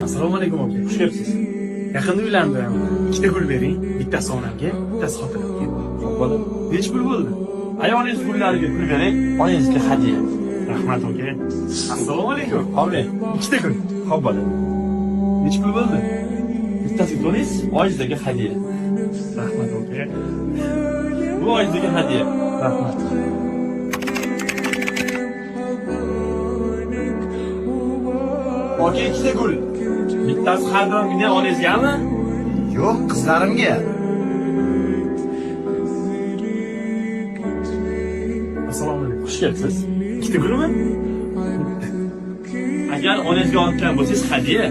Assalomu alaykum aka. Xush kelibsiz. Yaqinda uylandim. Ikkita gul bering. Bittasi onamga, bittasi xotinimga. Xo'p, bola. Nechi pul bo'ldi? Ayolingiz gullariga pul bering, onangizga hadya. Rahmat aka. Assalomu alaykum. Oling. Ikkita gul. Xo'p, bola. Nechi pul bo'ldi? Bittasiga to'laysiz, oyingizga hadya. Rahmat aka. Bu oyingizga hadya. Rahmat. Aka, ikkita gul. Bittasi har doimgidan onangizgami? Yo'q, qizlarimga. Assalomu alaykum. Xush kelibsiz. Ikkita gulmi? Agar onangizga olgan bo'lsangiz hadya.